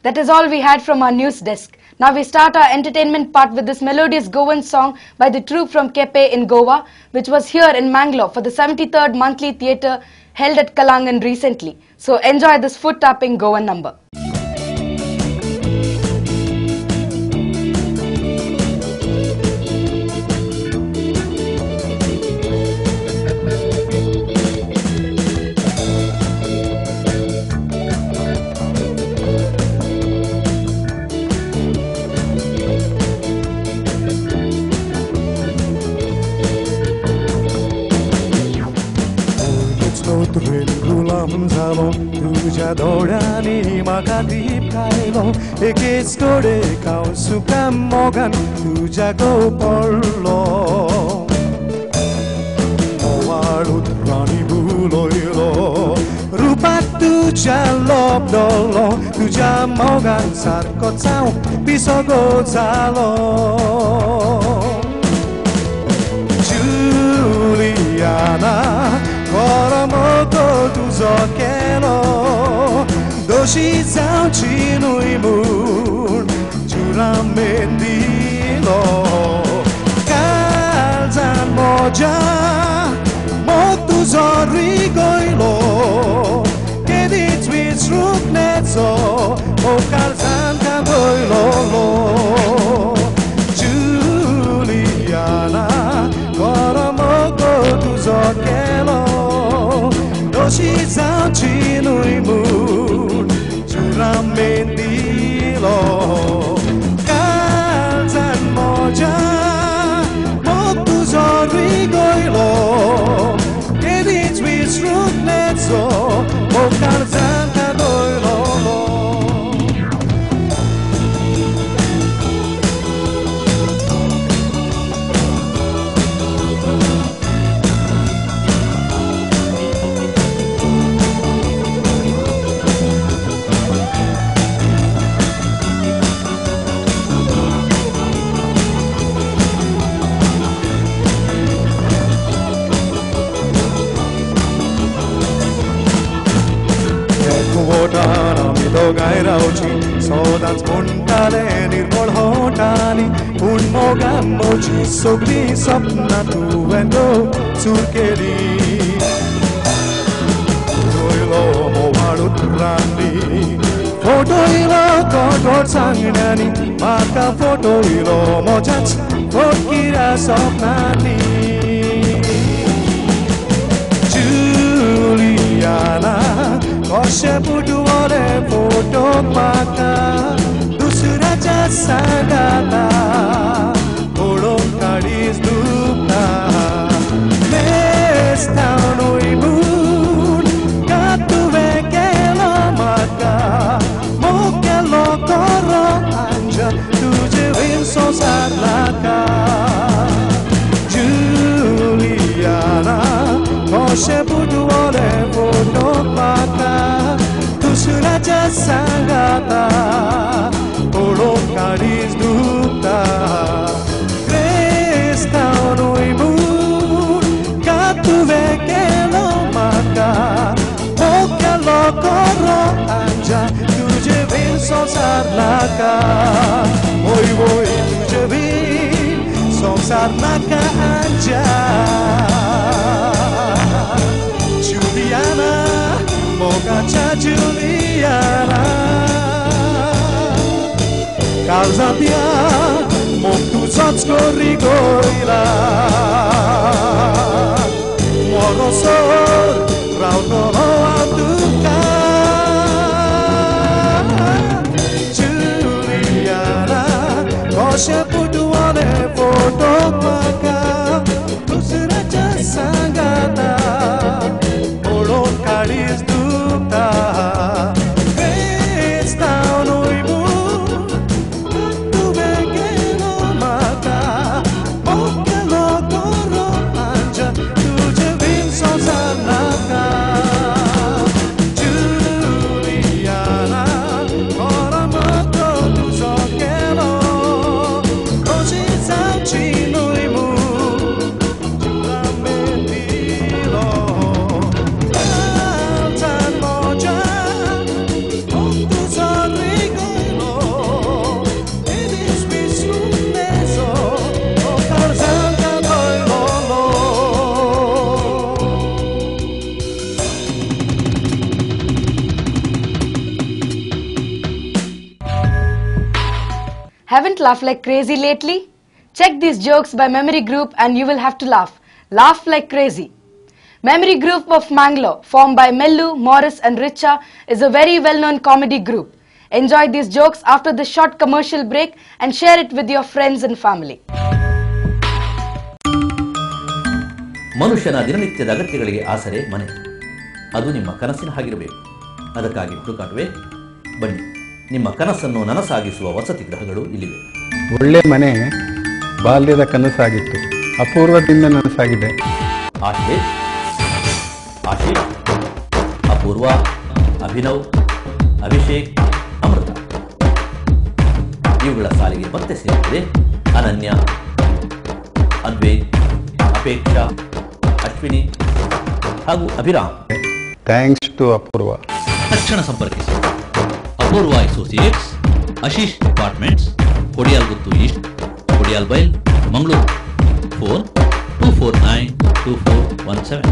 That is all we had from our news desk. Now we start our entertainment part with this melodious Goan song by the troupe from Kepe in Goa, which was here in Mangalore for the 73rd monthly theatre held at Kalangan recently. So enjoy this foot-tapping Goan number. तुझ्या दोळ्यांनी म्हाका दीप आयलो एकेच कडेन हांव सुखा मोगान तुज्या गो पडलो म्होंवाळ उतरांनी भुलयलो रुपाक तुज्या लोबदलो तुज्या मोगान सारकोच हांव पिसो गो जालो जुलियाना करमको तुजो केलो दोशी जावची न्हय म्हूण जुरामेन दिलो काळजान म्हज्या मोग तुजो रिगयलो केदीच विसरूंक नेचो हो काळजान काबयलो जुलियाना करमको तुजो केलो दोशी जावची न्हय म्हूण जुरामेन दिलो काळजान म्हज्या मोग तुजो रिगयलो केदीच विसरूंक नेचो हो काळजान काबयलो. आमी दोगांय रावची सदांच म्हणटाले निर्मळ होटांनी पूण मोगान म्हजी सगळीं सपनां तुवें गो चूर केली रोयलो म्होंवाळ उतरांनी फोटोयलो गोड सांगण्यांनी म्हाका फोटोयलो म्हज्याच फटकिऱ्या सपनांनी जुलियाना कशें पुटवले फोटो म्हाका दुसऱ्याच्या सांगाता पळोवन काळीज दुखता मेस्तांव न्हय म्हूण का तुवें केलो म्हाका मोग केलो बरो आंजा तुजे बीन संवसार नाका जुलियाना कशें पुटवले फोटो म्हाका दुसऱ्याच्या सांगाता पळोवन काळीज दुखता क्रिस्तांव न्हय म्हूण का तुवें केलो म्हाका मोग केलो बरो आंजा तुजे बीन संवसार नाका वय वय तुजे बीन संवसार नाका आंजा जुलियाना मोगाच्या जुलियाना काळजांतल्या मोग तुजोच रिगयला मरोसर रावतलो हांव तुका जुलियाना कशें पुटवले फोटो म्हाका दुसऱ्याच्या सांगाता पळोवन काळीज दुखता क्रिस्तांव न्हय म्हूण तुवें केलो म्हाका मोग केलो बरो Haven't laughed like crazy lately? Check these jokes by Memory Group and you will have to laugh. Laugh like crazy. Memory Group of Mangalore, formed by Mellu, Morris and Richa, is a very well-known comedy group. Enjoy these jokes after the short commercial break and share it with your friends and family. ಮನುಷ್ಯನ ದಿನನಿತ್ಯದ ಅಗತ್ಯಗಳಿಗೆ ಆಸರೆ ಮನೆ. ಅದು ನಿಮ್ಮ ಕನಸಿನ ಹಾಗಿರಬೇಕು. ಅದಕ್ಕಾಗಿ ಹುಡುಕಾಟವೇ ಬನ್ನಿ. ನಿಮ್ಮ ಕನಸನ್ನು ನನಸಾಗಿಸುವ ವಸತಿ ಗೃಹಗಳು ಇಲ್ಲಿವೆ. ಒಳ್ಳೆ ಮನೆ ಬಾಲ್ಯದ ಕನಸಾಗಿತ್ತು, ಅಪೂರ್ವದಿಂದ ನನಸಾಗಿದೆ. ಆಶೀಶ್, ಆಶೀಶ್, ಅಪೂರ್ವ, ಅಭಿನವ್, ಅಭಿಷೇಕ್, ಅಮೃತ ಇವುಗಳ ಸಾಲಿಗೆ ಮತ್ತೆ ಸೇರಿದೆ ಅನನ್ಯ, ಅದ್ವೈತ್, ಅಪೇಕ್ಷಾ, ಅಶ್ವಿನಿ ಹಾಗೂ ಅಭಿರಾಮ್. Thanks to ಅಪೂರ್ವ. ತಕ್ಷಣ ಸಂಪರ್ಕಿಸಿ Apoorva associates, Ashish apartments, Kodialguttu east, Kodialbail, Mangaluru. Phone 2492417.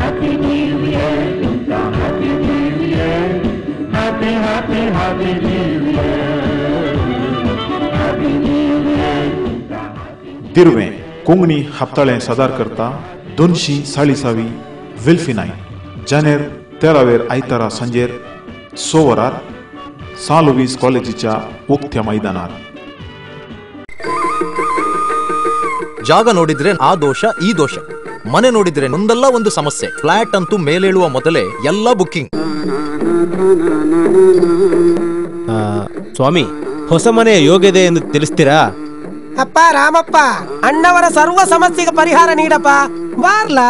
Happy New Year, Happy New Year, Happy, Happy, Happy New Year, Happy New Year. Dirve Konkani हप्ताळें सादर करता 240 विल्फिनाय जानेर 13 आयतारा सांजेर 6 वरार सां लुईस कॉलेजीच्या उक्त्या मैदानार. ಜಾಗ ನೋಡಿದ್ರೆ ಆ ದೋಷ ಈ ದೋಷ, ಮನೆ ನೋಡಿದ್ರೆ ಒಂದಲ್ಲ ಒಂದು ಸಮಸ್ಯೆ. ಫ್ಲಾಟ್ ಅಂತೂ ಮೇಲೇಳುವ ಮೊದಲೇ ಎಲ್ಲ ಬುಕ್ಕಿಂಗ್. ಸ್ವಾಮಿ, ಹೊಸ ಮನೆಯ ಯೋಗ್ಯತೆ ಎಂದು ತಿಳಿಸ್ತೀರಾ? ಅಪ್ಪ ರಾಮಪ್ಪ, ಅಣ್ಣವರ ಸರ್ವ ಸಮಸ್ಯೆಗೆ ಪರಿಹಾರ ನೀಡಪ್ಪ ಬಾರ್ಲಾ.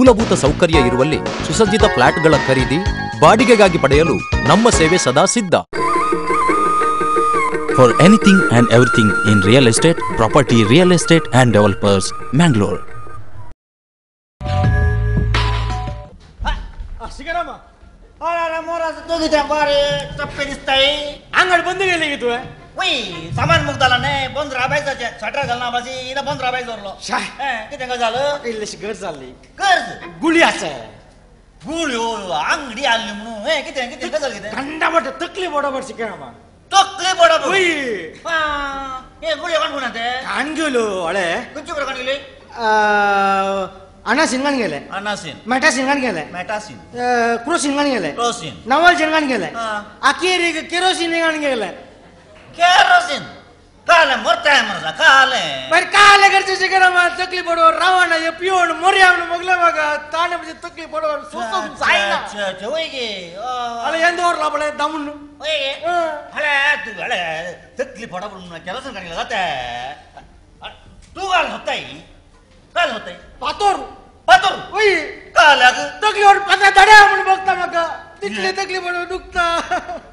ಮೂಲಭೂತ ಸೌಕರ್ಯ ಇರುವಲ್ಲಿ ಸುಸಜ್ಜಿತ ಫ್ಲಾಟ್ಗಳ ಖರೀದಿ ಬಾಡಿಗೆಗಾಗಿ ಪಡೆಯಲು ನಮ್ಮ ಸೇವೆ ಸದಾ ಸಿದ್ಧ. For anything and everything in real estate, property, real estate and developers, Mangalore. सामान मुक्त जाला न्ही बंद राबायचाचें शटर घालना बाजी इना बंद राबाय दवरलो. कितें गजाल इल्लीशी गरज जाल्ली. गरज गुळी आसा. गुळयो आंगडी आसली म्हणून कितें कितें गजाल कितें थंडा पडटा तकली बरोबर शिकयना. तकली बरोबर हे गुळयो कोण कोण ते काण गेलो हळे खंयचे बरोबर काण गेले? अनासीन काण गेले. अनासीन मेटासीन काण गेले. मेटासीन क्रोसीन काण गेले. क्रोसीन नवलसीन काण गेले. अखेरीक केरोसीन काण गेले. केरोसीन काले मरताय मरता काले बरं काले करचे शिकरा तकली बरोबर रावण पिवन मोरया म्हणून मगले म्हाका ताणें म्हणजे तकली बरोबर सोसूंक जायना. हळे यें दवरला पळय दामून. हळे तूं हळे तकली फोडप म्हणून केरोसीन काडलें जाता. तूं काल सोदताय काल सोदताय पातोर पातोर वय काल्याक तकली फोड पात्रा धाड्या म्हणून बघता म्हाका तितली तकली पडून दुखता.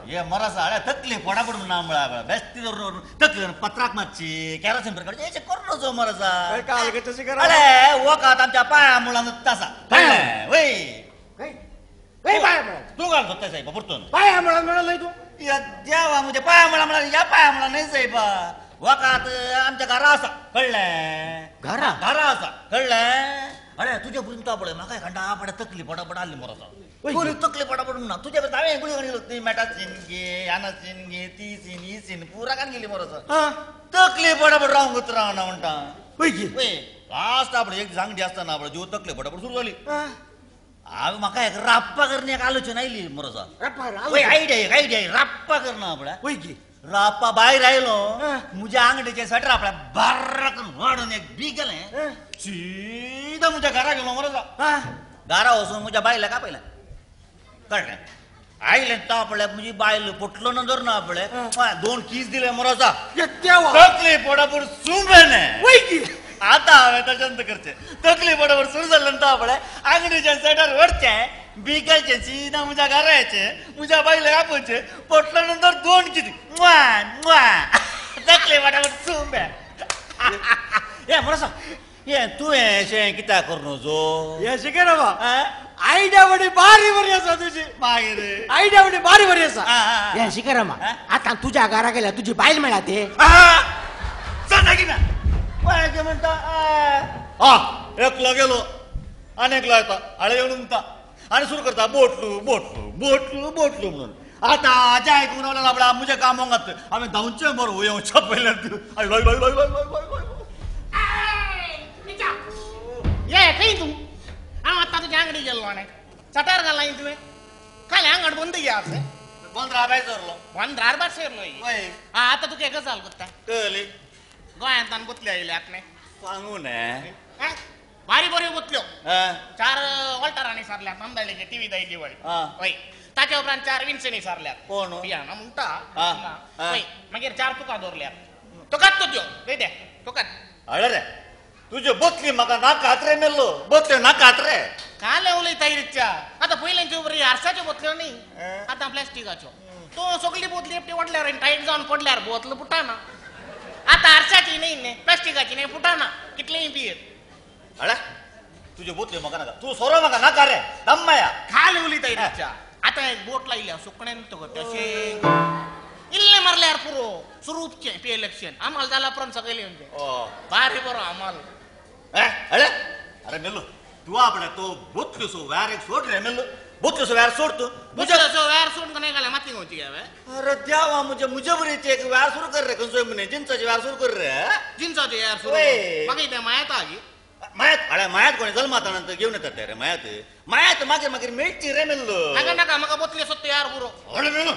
हे मरासा हळे तकली फोडा पडून ना म्हळ्यार बेस्ती धरून तकली पत्राक मातशी केरोसीन बरं काडचें करून जो मरासा. काल तशें करा. अरे वखद आमच्या पांया मुळान आसा कळ्ळें वय. वय पांया मुळान तूं काल सोदताय साहेब परतून पांया मुळान म्हणलं तूं देवा म्हज्या पांया मुळान म्हळ्यार ह्या पांया मुळान न्हय साहेबा. वखद आमच्या घरा आसा कळ्ळें. घरा घरा आसा कळ्ळें. अरे तुजे पुरून तो पळय म्हाका खंडा पडे तकली पडापड आसली मरासा. गुळी तकली पडापड ना तुज्या हांवें गुळी काण गेलो ती मेटासीन घे आनासीन घे ती सीन ही सीन पुरा काण गेली मरासा. तकली पडापड रावंक रावना म्हणटा वय लास्ट आपणे एक दीस आंगडी आसतना आपणे जीव तकली पडापड सुरू जाली. हांवें म्हाका एक राप्पा करणे एक आलोचना आयली मरासा. वय आयडिया एक आयडिया राप्पा करना आपल्या. राप्पा भायर आयलो म्हज्या आंगडीचें स्वेटर आपल्या बार्र करून वाडून एक बी गेलें सीधा म्हज्या घरा गेलो मरासा. घरा वचून म्हज्या बायलाक आपयलें कळ्ळें. आयलें तो पळय म्हजी बायल पोटलो नदर ना पळय 2 कीस दिले मरासा. तकली पडापूर सुंबें. आतां हांवें तशें करचें तकली पडापूर सुरू जाल्लें तो पळय आंगडीचें स्वेटर व्हरचें बिकायचें सीधा म्हज्या घरा येचें म्हज्या बायलाक आपोवचें पोटलो नंतर 2 कीस तकली पडापूर सुंबें. ये मोरसा ये तुवें अशें कित्याक करूं जो हे शिकरमा आयडिया बडी बारी बरी आसा तुजी मागीर आयडिया बडी बारी बरी आसा हे शिकरमा आतां तुज्या घरा गेल्या तुजी बायल मेळ्ळा ते जाता ना पळय म्हणटा आ एकलो गेलो आनी एकलो येता हाडे येवन म्हणटा आनी सुरू करता बोटलू बोटलू बोटलू बोटलू म्हणून आतां आज्या आयकून रावला आपल्या म्हज्या कामाक घातलं आमी धांवचें बरो येवच्या पयल्यान ये खंय तूं हांव आतां तुज्या आंगडी गेल्लो आनी सटार घाला तुवें काल आंगड बंद घे आसा बंद राबाय सरलो बंद राबाय सरलो आतां तुका एक गजाल करता कळ्ळी गोंयांत बोतल्यो आयल्या आपणे सांगू न्ही बारी बऱ्यो बोतल्यो चार वॉल्टरांनी सारल्यात आमदाळीचे टिव्ही दायली वळी हय ताच्या उपरांत चार विन्सनी सारल्यात कोण पियाना म्हणटा हय मागीर चार तुका दवरल्यात तुकाच तो त्यो दे तुकाच हळे रे तुजे बोतली म्हाका नाकात रे मेल्लो बोतल्यो नाकात रे काल उलयता रिक्षा आतां पयल्यांच्यो बरी आरसाच्यो बोतल्यो न्ही आतां प्लास्टिकाच्यो तो सगळी बोतली एकटी ओडल्यार टायट जावन पडल्यार बोतल फुटाना आतां आरसाची न्ही न्ही प्लास्टिकाची न्ही फुटाना कितलेंय पियेत अळे तुजे बोतल्यो म्हाका नाका तूं सोरो म्हाका नाका रे दम्माया काल उलयता रिक्षा आतां एक बोट लायल्या सुकण्यान तुका तशें इल्लें मारल्यार पुरो सुरूपचें पे इलेक्शन आमाल जाला उपरांत सगळें म्हणजे बारी बरो आमाल अळे अरे मेल्लो तूं आपणे तो बोतल्यो सो व्यार एक सोड रे मेल्लो बोतल्यो सो व्यार सोड तूं बोतल्यो व्यार सोड नाही घाल्या माती घेवची हांवें अरे देवा मुझे मुझे बरी एक व्यार सुरू कर रे खंयचोय म्हणे जिन्साचे व्यार सुरू कर रे जिन्साचे व्यार सुरू मागीर ते मायत आगी मायत अळे मायत कोणी जल्माता नंतर घेऊन येतात रे मायत मायत मागीर मागीर मेळची रे मेल्लो नाका नाका म्हाका बोतल्यो सोद यार पुरो अळे मेल्लो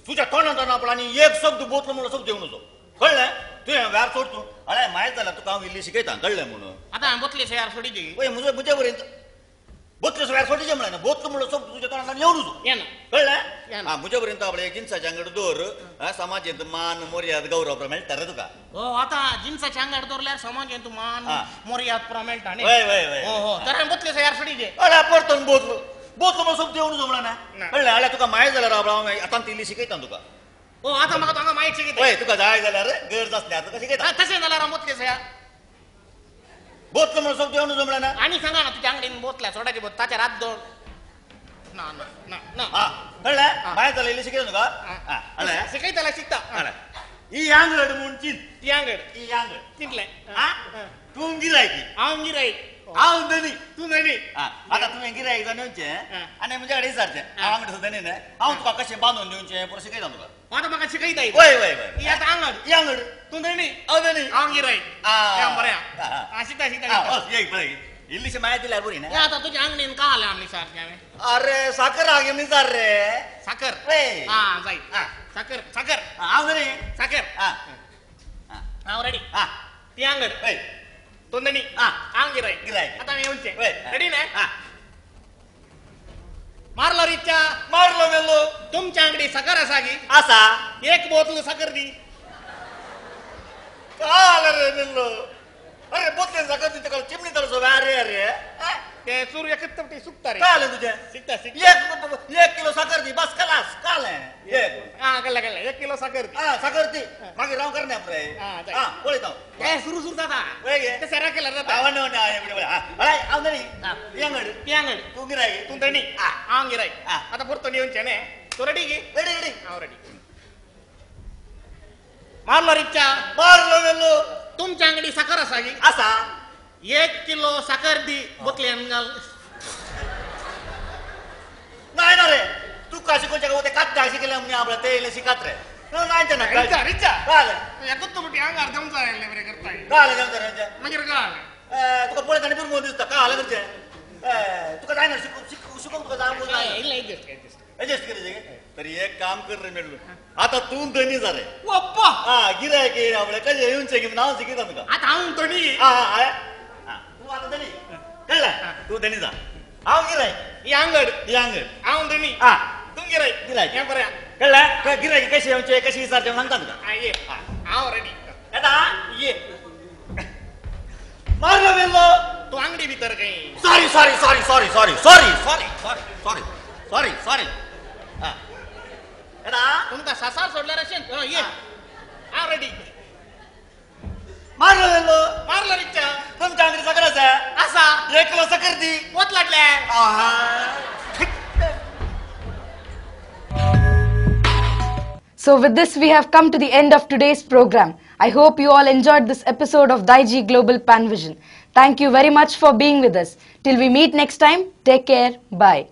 तुझ्या तोंडांत आपला आनी एक शब्द बोतलो म्हणून शब्द येवन कळ्ळें तुवें व्यार सोड तूं अळे मायत जाल्यार तुका हांव इल्ली शिकयता कळ्ळें म्हणून आतां हांवें बोतले यार सोडी दी वय म्हजे म्हजे बरें बोतले व्यार सोडीचे म्हणलें ना बोतलो म्हणलो शब्द तुज्या तोंडांत येवन येना कळ्ळें आं म्हजे पर्यंत आपल्या जिन्साच्या आंगड दवर समाजेंत मान मर्याद गौरव मेळटा रे तुका हो आतां जिन्साच्या आंगार दवरल्यार समाजेंत मान मर्याद पुरो मेळटा न्ही वय वय वय हो हो तर हांवें बोतले यार सोडी दे अळे परतून बोतलो बोतलो म्हणून शब्द येवन म्हणलें ना कळ्ळें अळे तुका मायत जाल्यार हांव आतां ती इल्ली शिकयता तुका हो आतां म्हाका हांगा मायत शिकयता वय तुका जाय जाल्यार गरज आसल्यार तुका शिकयता तशें जाल्यार हांव बोतले यार बोतलो म्हणून शब्द येवन म्हणलें ना आनी सांगा ना तुज्या आंगडीन बोतल्या सोडाची बोत ताचेर हात दवर ना ना ना ना कळ्ळें मायत जाल्यार इल्ली शिकयता तुका अळे शिकयता शिकता ही आंगड म्हूण चिंत ती आंगड ही आंगड चिंतलें तूं गिरायकी हांव गिरायक हांव धनी तूं धनी आतां तुवें गिरायक जावन येवचें आनी म्हज्या कडेन विचारचें हांव आंगड सुद्दां न्ही हांव तुका कशें बांदून दिवचें पुरो शिकयता तुका आतां म्हाका शिकयता वय वय वय ही आतां आंगड ही आंगड तूं धनी हांव धनी हांव गिरायक बरें आं शिकता शिकता एक पळय इल्लीशी माया दिल्यार बरी न्ही आतां तुज्या आंगणीन का आलें आमी सारकें हांवें अरे साकर हागे निजार रे साकर वय आं जाय साकर साकर हांव धनी साकर हांव रेडी ती आंगड वय तूं धनी हांव गिरायक गिरायक आतां आमी येवचें रेडी न्ही मारलो रिक्षा मारलो मेल्लो तुमच्या आंगडी साकर आसा गी आसा एक बोतल साकर दी काल रे मेल्लो अरे बोतलेन साकर दी तुका चिमणी तलो अरे अरे ते सूर एकच तपटी सुकता रे काल तुझे शिकता शिकता एक किलो साकर दी बस खलास काल एक हां कळ्ळें कळ्ळें 1 किलो साकर दी हां साकर दी मागीर हांव करना रे हां पळयता ते सुरू सुरू जाता ते सेरा केल्यार जाता हांव न्हय न्हय अळे हांव धनी ही आंगड ती आंगड तूं गिरायक तूं धनी हांव गिरायक आतां परतून येवचें न्ही तूं रेडी गी रेडी रेडी हांव रेडी मारलो रिक्षा मारलो मेल्लो तुमच्या आंगडी साकर आसा गी आसा 1 किलो साकर दी बोतल्यान घाल नाही ना रे तुका शिकोवच्या ते कात्या शिकले म्हणे आपल्या ते इल्लें शिकात रे नाही ते ना रिक्षा रिक्षा काल एकूच तुमटी आंगार जमचा आयिल्लें बरें करता काल जमता रे मागीर काल तुका पळयता आनी पुरमो दिसता काल करचें तुका जायना शिकोवंक तुका जाय इल्लें एडजस्ट एडजस्ट एडजस्ट करचें तरी एक काम कर रे मेळ्ळो आतां तूं धनी जा रे ओप्पा आं गिरायक आपल्या कशें येवचें की हांव शिकयता तुका आतां हांव धनी आं तूं आतां धनी कळ्ळें तूं धनी जा हांव गिरायक ही आंगड ही आंगड हांव धनी आं तूं गिरायक गिरायक हें बरें कळ्ळें गिरायक कशें येवचें कशें विचारचें सांगता तुका ये हांव रेडी येता ये मारलो मेल्लो तूं आंगडी भितर खंय sorry sorry sorry sorry sorry sorry sorry sorry sorry sorry sorry आं येता तुमकां सासार सोडल्यार अशें ये हांव रेडी मारलो वेलो मारलो रिक्षा तुमच्या आंगडी सकर आसा आसा एक किलो सकर दी वत लागले. So with this we have come to the end of today's program. I hope you all enjoyed this episode of Daiji Global Panvision. Thank you very much for being with us. Till we meet next time, take care. Bye.